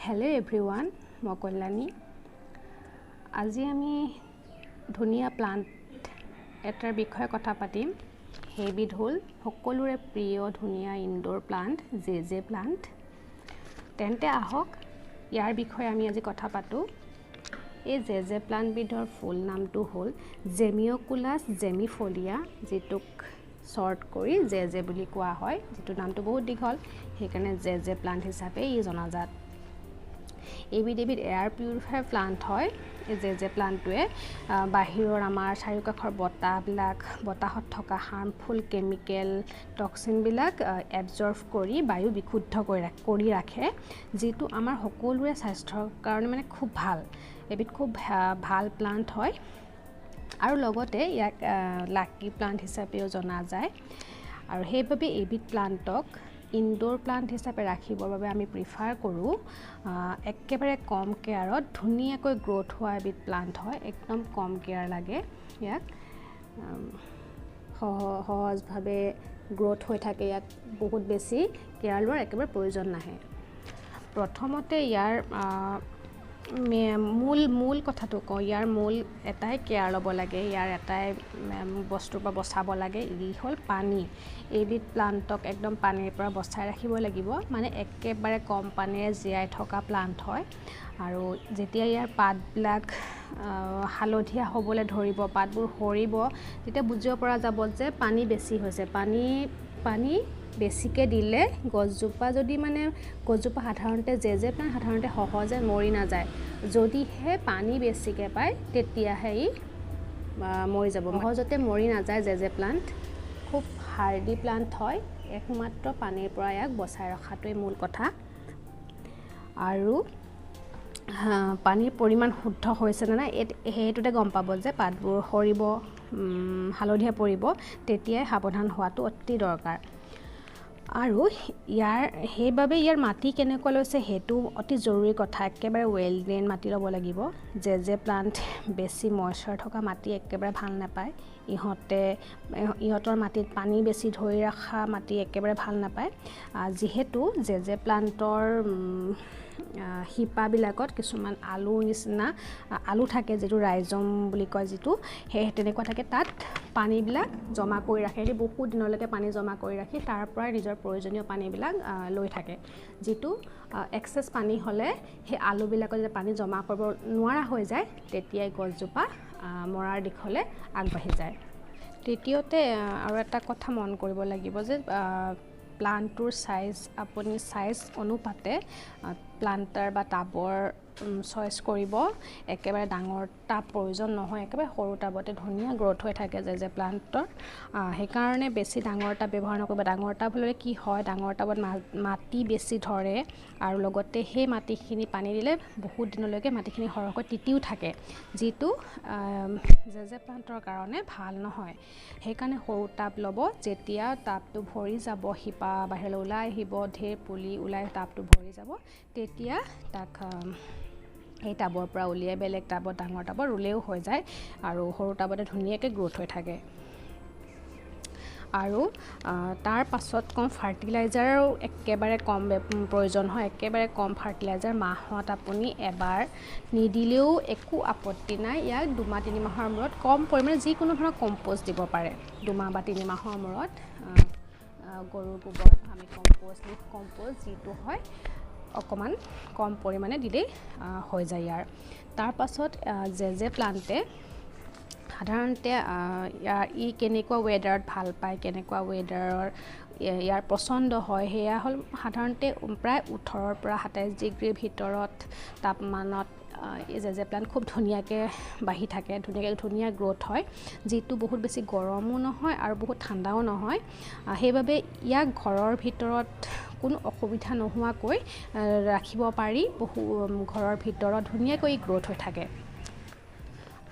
Hello' everyone, মই কল্যাণী। আজি আমি ধুনীয়া প্লাণ্ট এটাৰ বিষয়ে কথা পাতিম। সেইবিধ হ'ল সকলোৰে প্ৰিয় ধুনীয়া indoor plant, J J plant. তেন্তে আহক, ইয়াৰ বিষয়ে আমি আজি কথা পাতোঁ। এই জে জে প্লাণ্টবিধৰ ফুল নামটো হ'ল জেমিঅ'কুলাছ জেমিফলিয়া, যিটোক শ্বৰ্ট কৰি জে জে বুলি কোৱা হয়। যিটো নামটো বহুত দীঘল, সেইকাৰণে জে জে প্লাণ্ট হিচাপে ই জনাজাত। এইবিধ এবিধ এয়াৰ পিউৰিফায়াৰ প্লাণ্ট হয়। এই জে জে প্লাণ্টটোৱে বাহিৰৰ আমাৰ চাৰিওকাষৰ বতাহবিলাক, বতাহত থকা হাৰ্মফুল কেমিকেল, টক্সিনবিলাক এবজৰ্ভ কৰি বায়ু বিশুদ্ধ কৰি ৰাখে, যিটো আমাৰ সকলোৰে স্বাস্থ্যৰ কাৰণে মানে খুব ভাল। এবিধ খুব ভাল প্লাণ্ট হয় আৰু লগতে ইয়াক লাকি প্লাণ্ট হিচাপেও জনা যায়। আৰু সেইবাবে এইবিধ প্লাণ্টক ইনড'ৰ প্লাণ্ট হিচাপে ৰাখিবৰ বাবে আমি প্ৰিফাৰ কৰোঁ। একেবাৰে কম কেয়াৰত ধুনীয়াকৈ গ্ৰ'থ হোৱা এবিধ প্লাণ্ট হয়। একদম কম কেয়াৰ লাগে ইয়াক, সহজভাৱে গ্ৰ'থ হৈ থাকে। ইয়াক বহুত বেছি কেয়াৰ লোৱাৰ একেবাৰে প্ৰয়োজন নাহে। প্ৰথমতে ইয়াৰ মূল মূল কথাটো কওঁ। ইয়াৰ মূল এটাই কেয়াৰ ল'ব লাগে, ইয়াৰ এটাই বস্তুৰ পৰা বচাব লাগে, ই হ'ল পানী। এইবিধ প্লাণ্টক একদম পানীৰ পৰা বচাই ৰাখিব লাগিব। মানে একেবাৰে কম পানীৰে জীয়াই থকা প্লাণ্ট হয়। আৰু যেতিয়া ইয়াৰ পাতবিলাক হালধীয়া হ'বলৈ ধৰিব, পাতবোৰ সৰিব, তেতিয়া বুজিব পৰা যাব যে পানী বেছি হৈছে। পানী বেছিকৈ দিলে গছজোপা যদি মানে গছজোপা সাধাৰণতে, জে জে প্লাণ্ট সাধাৰণতে সহজে মৰি নাযায়। যদিহে পানী বেছিকৈ পায়, তেতিয়াহে ই মৰি যাব। সহজতে মৰি নাযায়। জে জে প্লাণ্ট খুব হাৰ্ডি প্লাণ্ট হয়। একমাত্ৰ পানীৰ পৰা ইয়াক বচাই ৰখাটোৱে মূল কথা। আৰু পানীৰ পৰিমাণ শুদ্ধ হৈছেনে নাই, সেইটোতে গম পাব যে পাতবোৰ সৰিব, হালধীয়া পৰিব, তেতিয়াই সাৱধান হোৱাটো অতি দৰকাৰ। আৰু ইয়াৰ সেইবাবে ইয়াৰ মাটি কেনেকুৱা লৈছে, সেইটো অতি জৰুৰী কথা। একেবাৰে ৱেল ড্ৰেইন মাটি ল'ব লাগিব। জে জে প্লাণ্ট বেছি মইশ্চাৰ থকা মাটি একেবাৰে ভাল নাপায়। ইহঁতৰ মাটিত পানী বেছি ধৰি ৰখা মাটি একেবাৰে ভাল নাপায়। যিহেতু জে জে প্লাণ্টৰ শিপাবিলাকত কিছুমান আলুৰ নিচিনা আলু থাকে, যিটো ৰাইজম বুলি কয়, যিটো সেই তেনেকুৱা থাকে, তাত পানীবিলাক জমা কৰি ৰাখে। সিহঁতি বহুত দিনলৈকে পানী জমা কৰি ৰাখি তাৰ পৰাই নিজৰ প্ৰয়োজনীয় পানীবিলাক লৈ থাকে। যিটো এক্সেছ পানী হ'লে সেই আলুবিলাকত যেতিয়া পানী জমা কৰিব নোৱাৰা হৈ যায়, তেতিয়াই গছজোপা মৰাৰ দিশলৈ আগবাঢ়ি যায়। তৃতীয়তে আৰু এটা কথা মন কৰিব লাগিব যে প্লাণ্টটোৰ চাইজ, আপুনি চাইজ অনুপাতে প্লাণ্টাৰ বা টাবৰ চইচ কৰিব। একেবাৰে ডাঙৰ টাব প্ৰয়োজন নহয়। একেবাৰে সৰু টাবতে ধুনীয়া গ্ৰ'থ হৈ থাকে জে জে প্লাণ্টৰ। সেইকাৰণে বেছি ডাঙৰ টাব ব্যৱহাৰ নকৰিব। ডাঙৰ টাব হ'লে কি হয়, ডাঙৰ টাবত মাটি বেছি ধৰে আৰু লগতে সেই মাটিখিনি পানী দিলে বহুত দিনলৈকে মাটিখিনি সৰহকৈ তিতিও থাকে, যিটো জে জে প্লাণ্টৰ কাৰণে ভাল নহয়। সেইকাৰণে সৰু টাব ল'ব। যেতিয়া টাবটো ভৰি যাব, শিপা বাহিৰলৈ ওলাই আহিব, ঢেৰ পুলি ওলাই টাবটো ভৰি যাব, তেতিয়া তাক সেই টাবৰ পৰা উলিয়াই বেলেগ টাবত, ডাঙৰ টাবত ৰুলেও হৈ যায়। আৰু সৰু টাবতে ধুনীয়াকৈ গ্ৰ'থ হৈ থাকে। আৰু তাৰ পাছত কওঁ, ফাৰ্টিলাইজাৰো একেবাৰে কম প্ৰয়োজন হয়। একেবাৰে কম ফাৰ্টিলাইজাৰ, মাহত আপুনি এবাৰ নিদিলেও একো আপত্তি নাই। ইয়াক 2 মাহ 3 মাহৰ মূৰত কম পৰিমাণে যিকোনো ধৰণৰ কম্প'ষ্ট দিব পাৰে। 2 মাহ বা 3 মাহৰ মূৰত গৰুৰ গোবৰ, আমি কম্প'ষ্ট, লিফ কম্প'ষ্ট যিটো হয়, অকণমান কম পৰিমাণে দিলেই হৈ যায় ইয়াৰ। তাৰপাছত জে জে প্লাণ্টে সাধাৰণতে ইয়াৰ ই কেনেকুৱা ৱেডাৰত ভাল পায়, কেনেকুৱা ৱেডাৰৰ ইয়াৰ পচন্দ হয়, সেয়া হ'ল সাধাৰণতে প্ৰায় 18ৰ পৰা 27 ডিগ্ৰীৰ ভিতৰত তাপমানত এই জে জে প্লাণ্ট খুব ধুনীয়াকৈ বাঢ়ি থাকে, ধুনীয়াকৈ ধুনীয়া গ্ৰ'থ হয়, যিটো বহুত বেছি গৰমো নহয় আৰু বহুত ঠাণ্ডাও নহয়। সেইবাবে ইয়াক ঘৰৰ ভিতৰত কোনো অসুবিধা নোহোৱাকৈ ৰাখিব পাৰি। বহু ঘৰৰ ভিতৰত ধুনীয়াকৈ গ্ৰ'থ হৈ থাকে।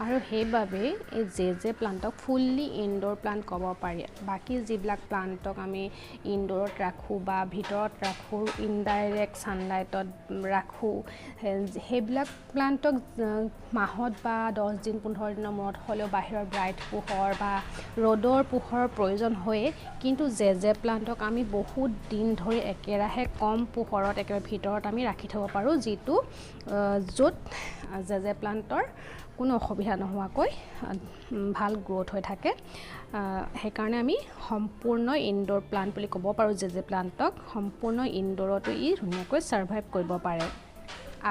আৰু সেইবাবেই এই জে জে প্লাণ্টক ফুল্লি ইনড'ৰ প্লাণ্ট ক'ব পাৰি। বাকী যিবিলাক প্লাণ্টক আমি ইনড'ৰত ৰাখোঁ বা ভিতৰত ৰাখোঁ, ইনডাইৰেক্ট ছানলাইটত ৰাখোঁ, সেইবিলাক প্লাণ্টক মাহত বা 10 দিন 15 দিনৰ মূৰত হ'লেও বাহিৰৰ ব্ৰাইট পোহৰ বা ৰ'দৰ পোহৰৰ প্ৰয়োজন হয়েই। কিন্তু জে জে প্লাণ্টক আমি বহুত দিন ধৰি একেৰাহে কম পোহৰত একেবাৰে ভিতৰত আমি ৰাখি থ'ব পাৰোঁ, যিটো য'ত জে জে প্লাণ্টৰ কোনো অসুবিধা নোহোৱাকৈ ভাল গ্ৰ'থ হৈ থাকে। সেইকাৰণে আমি সম্পূৰ্ণ ইনড'ৰ প্লাণ্ট বুলি ক'ব পাৰোঁ জে জে প্লাণ্টক। সম্পূৰ্ণ ইনড'ৰতো ই ধুনীয়াকৈ ছাৰ্ভাইভ কৰিব পাৰে।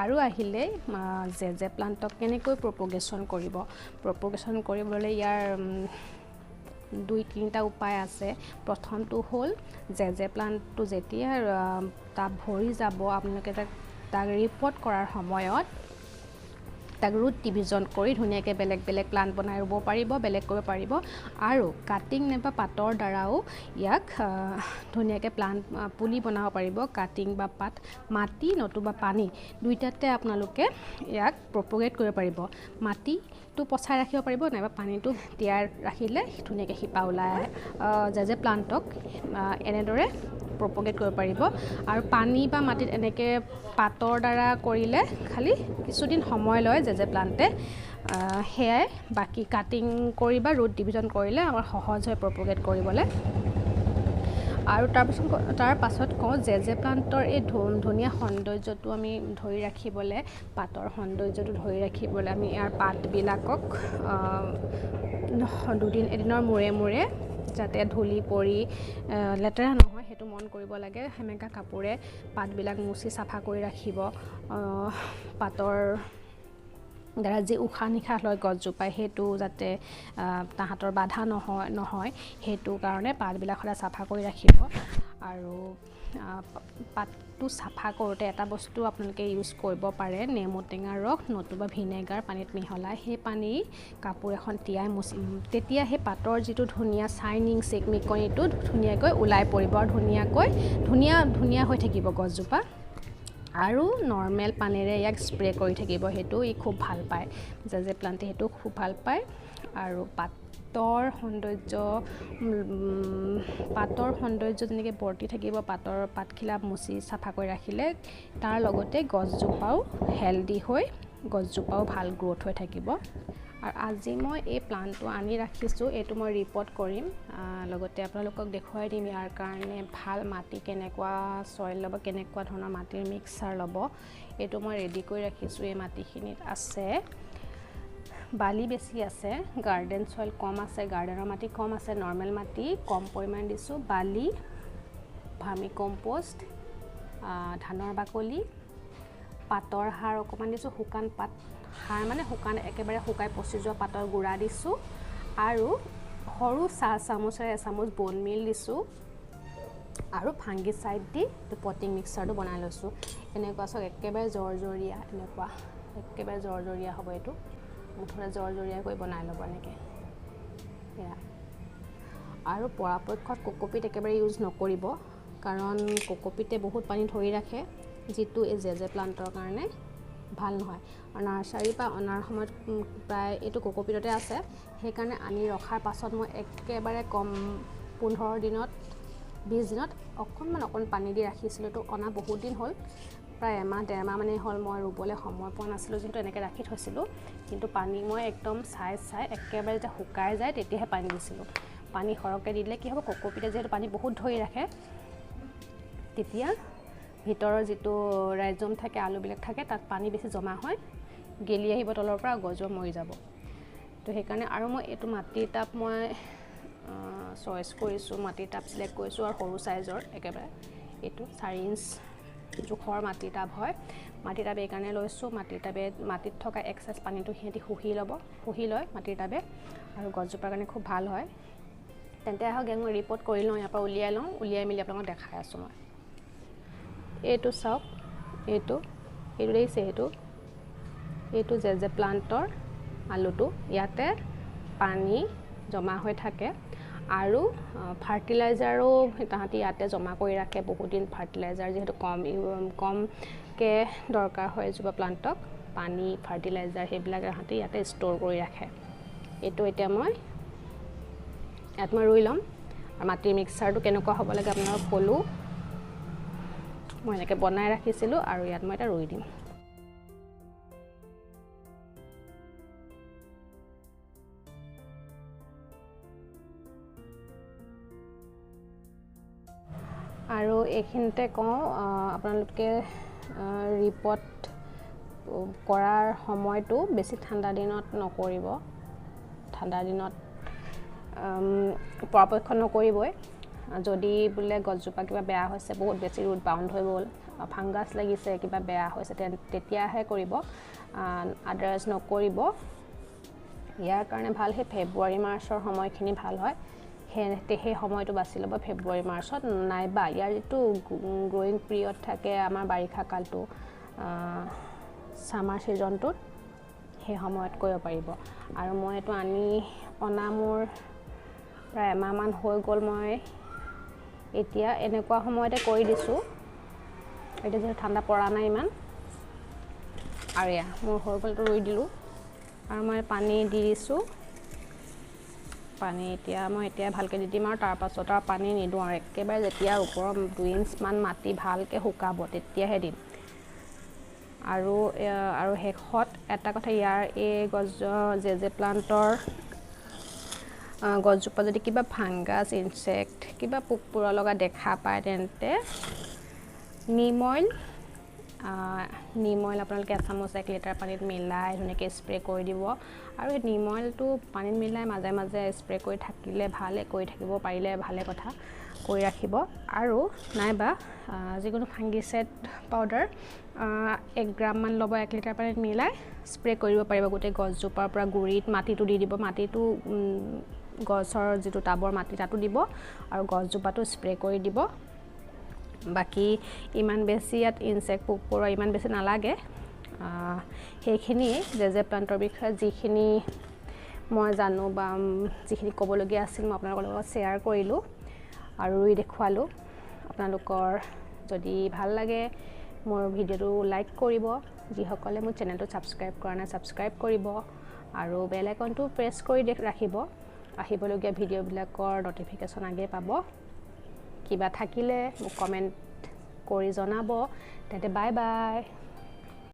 আৰু আহিলে জে জে প্লাণ্টক কেনেকৈ প্ৰপগেশ্যন কৰিব। প্ৰপগেশ্যন কৰিবলৈ ইয়াৰ 2-3টা উপায় আছে। প্ৰথমটো হ'ল জে জে প্লাণ্টটো যেতিয়া তাপ ভৰি যাব, আপোনালোকে তাক ৰিপৰ্ট কৰাৰ সময়ত তাক ৰুট ডিভিজন কৰি ধুনীয়াকৈ বেলেগ বেলেগ প্লাণ্ট বনাই ৰুব পাৰিব, বেলেগ কৰিব পাৰিব। আৰু কাটিং নাইবা পাতৰ দ্বাৰাও ইয়াক ধুনীয়াকৈ প্লাণ্ট পুলি বনাব পাৰিব। কাটিং বা পাত, মাটি নতুবা পানী দুইটাতে আপোনালোকে ইয়াক প্ৰপগেট কৰিব পাৰিব। মাটিটো পচাই ৰাখিব পাৰিব নাইবা পানীটো তিয়াই ৰাখিলে ধুনীয়াকৈ শিপা ওলাই আহে। জে জে প্লাণ্টক এনেদৰে প্ৰপগেট কৰিব পাৰিব। আৰু পানী বা মাটিত এনেকৈ পাতৰ দ্বাৰা কৰিলে খালি কিছুদিন সময় লয় জে জে প্লাণ্টে, সেয়াই। বাকী কাটিং কৰি বা ৰুট ডিভিজন কৰিলে আমাৰ সহজ হয় প্ৰপগেট কৰিবলৈ। আৰু তাৰ পাছত কওঁ জে জে প্লাণ্টৰ এই ধুনীয়া সৌন্দৰ্যটো আমি ধৰি ৰাখিবলৈ, পাতৰ সৌন্দৰ্যটো ধৰি ৰাখিবলৈ আমি ইয়াৰ পাতবিলাকক দুদিন এদিনৰ মূৰে মূৰে যাতে ধূলি পৰি লেতেৰা নহয় সেইটো মন কৰিব লাগে। সেমেকা কাপোৰে পাতবিলাক মুচি চাফা কৰি ৰাখিব। পাতৰ দ্বাৰা যি উশাহ নিশাহ লয় গছজোপাই সেইটো যাতে তাহাঁতৰ বাধা নহয় সেইটো কাৰণে পাতবিলাক সদায় চাফা কৰি ৰাখিব। আৰু পাতটো চাফা কৰোঁতে এটা বস্তু আপোনালোকে ইউজ কৰিব পাৰে, নেমু টেঙাৰ ৰস নতুবা ভিনেগাৰ পানীত মিহলাই সেই পানী কাপোৰ এখন তিয়াই মুচি, তেতিয়া সেই পাতৰ যিটো ধুনীয়া চাইনিং চিকমিকনিটো ধুনীয়াকৈ ওলাই পৰিব আৰু ধুনীয়াকৈ ধুনীয়া ধুনীয়া হৈ থাকিব গছজোপা। আৰু নৰ্মেল পানীৰে ইয়াক স্প্ৰে কৰি থাকিব, সেইটো ই খুব ভাল পায়। জে জে প্লাণ্টে সেইটো খুব ভাল পায়। আৰু পাতৰ সৌন্দৰ্য যেনেকৈ বৰ্তি থাকিব, পাতৰ পাতখিলা মুচি চাফা কৰি ৰাখিলে তাৰ লগতে গছজোপাও হেল্ডি হৈ গছজোপাও ভাল গ্ৰ'থ হৈ থাকিব। আৰু আজি মই এই প্লাণ্টটো আনি ৰাখিছোঁ, এইটো মই ৰিপৰ্ট কৰিম, লগতে আপোনালোকক দেখুৱাই দিম ইয়াৰ কাৰণে ভাল মাটি কেনেকুৱা চইল ল'ব, কেনেকুৱা ধৰণৰ মাটিৰ মিক্সাৰ ল'ব। এইটো মই ৰেডি কৰি ৰাখিছোঁ। এই মাটিখিনিত আছে বালি বেছি আছে, গাৰ্ডেন চইল কম আছে, গাৰ্ডেনৰ মাটি কম আছে, নৰ্মেল মাটি কম পৰিমাণ দিছোঁ, বালি, ভাৰ্মি কম্প'ষ্ট, ধানৰ বাকলি, পাতৰ সাৰ অকণমান দিছোঁ, শুকান পাত সাৰ মানে শুকান একেবাৰে শুকাই পচি যোৱা পাতৰ গুড়া দিছোঁ, আৰু সৰু চাহ চামুচেৰে এচামুচ বন মিল দিছোঁ, আৰু ফাংগিচাইড দি পটিং মিক্সাৰটো বনাই লৈছোঁ। এনেকুৱা চাওক একেবাৰে জৰজৰীয়া, এনেকুৱা একেবাৰে জৰজৰীয়া হ'ব এইটো, মুঠতে জৰজৰীয়াকৈ বনাই ল'ব এনেকৈ। সেয়া। আৰু পৰাপক্ষত কোকোপিট একেবাৰে ইউজ নকৰিব, কাৰণ কোকোপিটে বহুত পানী ধৰি ৰাখে, যিটো এই জে জে প্লাণ্টৰ কাৰণে ভাল নহয়। আৰু নাৰ্চাৰীৰ পৰা অনাৰ সময়ত প্ৰায় এইটো কোকোপিটতে আছে, সেইকাৰণে আনি ৰখাৰ পাছত মই একেবাৰে কম 15 দিনত 20 দিনত অকণমান অকণ পানী দি ৰাখিছিলোঁ। এইটো অনা বহুত দিন হ'ল, প্ৰায় এমাহ ডেৰমাহ মানেই হ'ল, মই ৰুবলৈ সময় পোৱা নাছিলোঁ যিহেতু এনেকৈ ৰাখি থৈছিলোঁ। কিন্তু পানী মই একদম চাই চাই একেবাৰে যেতিয়া শুকাই যায় তেতিয়াহে পানী দিছিলোঁ। পানী সৰহকৈ দি দিলে কি হ'ব, কোকোপিটে যিহেতু পানী বহুত ধৰি ৰাখে, তেতিয়া ভিতৰৰ যিটো ৰাইজম থাকে, আলুবিলাক থাকে, তাত পানী বেছি জমা হয়, গেলি আহিব তলৰ পৰা, গছজোপা মৰি যাব। তো সেইকাৰণে আৰু মই এইটো মাটিৰ টাব মই চইচ কৰিছোঁ, মাটিৰ টাব চিলেক্ট কৰিছোঁ, আৰু সৰু চাইজৰ একেবাৰে এইটো 4 ইঞ্চ জোখৰ মাটিৰ টাব হয়। মাটিৰ টাব এইকাৰণে লৈছোঁ, মাটিৰ টাবে মাটিত থকা এক্সেছ পানীটো সিহঁতি শুহি ল'ব, শুহি লয় মাটিৰ টাবে, আৰু গছজোপাৰ কাৰণে খুব ভাল হয়। তেন্তে আহক মই ৰিপৰ্ট কৰি লওঁ, ইয়াৰ পৰা উলিয়াই লওঁ, উলিয়াই মেলি আপোনালোকক দেখাই আছোঁ মই। এইটো চাওক, এইটো এইটো দেখিছে, এইটো জে জে প্লাণ্টৰ আলুটো, ইয়াতে পানী জমা হৈ থাকে আৰু ফাৰ্টিলাইজাৰো তাহাঁতি ইয়াতে জমা কৰি ৰাখে বহুত দিন। ফাৰ্টিলাইজাৰ যিহেতু কমকৈ দৰকাৰ হয় এজোপা প্লাণ্টক, পানী, ফাৰ্টিলাইজাৰ সেইবিলাক তাহাঁতি ইয়াতে ষ্ট'ৰ কৰি ৰাখে। এইটো এতিয়া মই ইয়াত মই ৰুই ল'ম। আৰু মাটিৰ মিক্সাৰটো কেনেকুৱা হ'ব লাগে আপোনালোকক ক'লোঁ, মই এনেকৈ বনাই ৰাখিছিলোঁ আৰু ইয়াত মই এটা ৰুই দিম। আৰু এইখিনিতে কওঁ, আপোনালোকে ৰিপট কৰাৰ সময়টো বেছি ঠাণ্ডা দিনত নকৰিব। ঠাণ্ডা দিনত পৰাপক্ষত নকৰিবই। যদি বোলে গছজোপা কিবা বেয়া হৈছে, বহুত বেছি ৰুট বাউণ্ড হৈ গ'ল, ফাংগাছ লাগিছে, কিবা বেয়া হৈছে, তেতিয়াহে কৰিব, আদাৰৱাইজ নকৰিব। ইয়াৰ কাৰণে ভাল সেই ফেব্ৰুৱাৰী মাৰ্চৰ সময়খিনি ভাল হয়। সেই সময়টো বাছি ল'ব ফেব্ৰুৱাৰী মাৰ্চত, নাইবা ইয়াৰ যিটো গ্ৰ'য়িং পিৰিয়ড থাকে আমাৰ বাৰিষা কালটো, ছামাৰ ছিজনটোত, সেই সময়ত কৰিব পাৰিব। আৰু মই এইটো অনা মোৰ প্ৰায় এমাহমান হৈ গ'ল। মই এতিয়া এনেকুৱা সময়তে কৰি দিছোঁ, এতিয়া যিহেতু ঠাণ্ডা পৰা নাই ইমান। আৰু এয়া মোৰ হৈ গ'ল, ৰুই দিলোঁ আৰু মই পানী দি দিছোঁ। পানী এতিয়া মই এতিয়া ভালকৈ দি দিম আৰু তাৰপাছত আৰু পানী নিদিওঁ আৰু একেবাৰে যেতিয়া ওপৰৰ 2 ইঞ্চমান মাটি ভালকৈ শুকাব তেতিয়াহে দিম। আৰু আৰু শেষত এটা কথা, ইয়াৰ এই গছ জে জে প্লাণ্টৰ গছজোপা যদি কিবা ফাংগাছ, ইনচেক্ট, কিবা পোক পৰুৱা লগা দেখা পায়, তেন্তে নিম অইল, নিম অইল আপোনালোকে এচামুচ 1 লিটাৰ পানীত মিলাই ধুনীয়াকৈ স্প্ৰে কৰি দিব। আৰু সেই নিম অইলটো পানীত মিলাই মাজে মাজে স্প্ৰে কৰি থাকিলে ভালে, কৰি থাকিব পাৰিলে ভালে কথা, কৰি ৰাখিব। আৰু নাইবা যিকোনো ফাংগিচাইড পাউডাৰ 1 গ্ৰামমান ল'ব, 1 লিটাৰ পানীত মিলাই স্প্ৰে কৰিব পাৰিব গোটেই গছজোপাৰ পৰা গুৰিত মাটিটো দি দিব, মাটিটো গছৰ যিটো টাবৰ মাটি তাতো দিব আৰু গছজোপাটো স্প্ৰে কৰি দিব। বাকী ইমান বেছি ইয়াত ইনচেক্ট, পোক পৰুৱা ইমান বেছি নালাগে। সেইখিনিয়ে জে জে প্লাণ্টৰ বিষয়ে যিখিনি মই জানো বা যিখিনি ক'বলগীয়া আছিল মই আপোনালোকৰ লগত শ্বেয়াৰ কৰিলোঁ আৰু ৰুই দেখুৱালোঁ। আপোনালোকৰ যদি ভাল লাগে মোৰ ভিডিঅ'টো লাইক কৰিব, যিসকলে মোৰ চেনেলটো ছাবস্ক্ৰাইব কৰা নাই ছাবস্ক্ৰাইব কৰিব আৰু বেল আইকনটো প্ৰেছ কৰি ৰাখিব, আহিবলগীয়া ভিডিঅ'বিলাকৰ ন'টিফিকেশ্যন আগেয়ে পাব। কিবা থাকিলে মোক কমেণ্ট কৰি জনাব। তেন্তে বাই বাই।